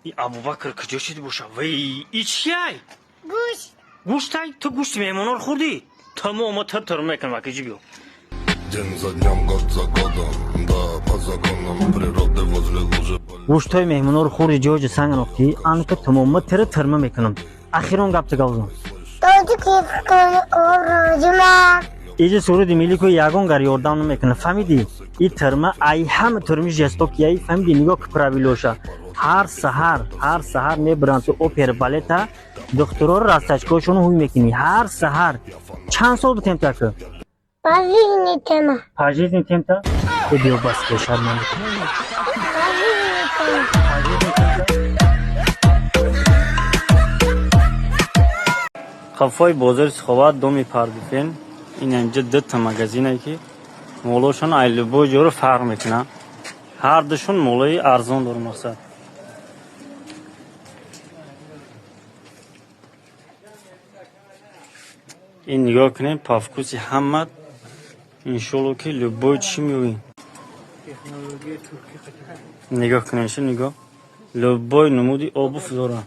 И Абубакр куҷо шиди боша? Вай, и чияй? Гӯшт. Гӯштай? Ту гӯшти меҳмонҳоро хӯрдӣ? Тамома тир тир мекунам, акиҷи биё. День за днем, год за годом, да, по законам природы возле лужи. Гӯштҳои меҳмонҳоро хӯрди, ҷоҷа санг андохтӣ, анка тамома тира тирма мекунам. Ахирон гапта гавзон. Тоҷикистон орзумам. Иҷи суруди миллӣ ку, ягон гар ёрдам намекунад, фаҳмидӣ? И тирма ай ҳама тирми жестокий, фаҳмидӣ? Нигоҳ ки правилоша. Ҳар саҳар, ҳар саҳар мебаранд ту опера балета, духтуроро растачкаҳошонро ҳуй мекунӣ ҳар саҳар. Чанд сол бутем така? Пожизни тема. Пожизни темта? Э, биё, бас, шарманда. Пожизни тема. Қафои бозори Суховат, доми Пардифен, ин инҷа дута магазине, ки молошон ай любой ҷоро фарқ мекунад. Ҳар душон молои арзон дору, мақсад. Ин нигоҳ кунем, по вкуси ҳама, иншолло, ки любой чӣ меоӣ. Нигоҳ кунем, шо, нигоҳ, любой намуди обув дора.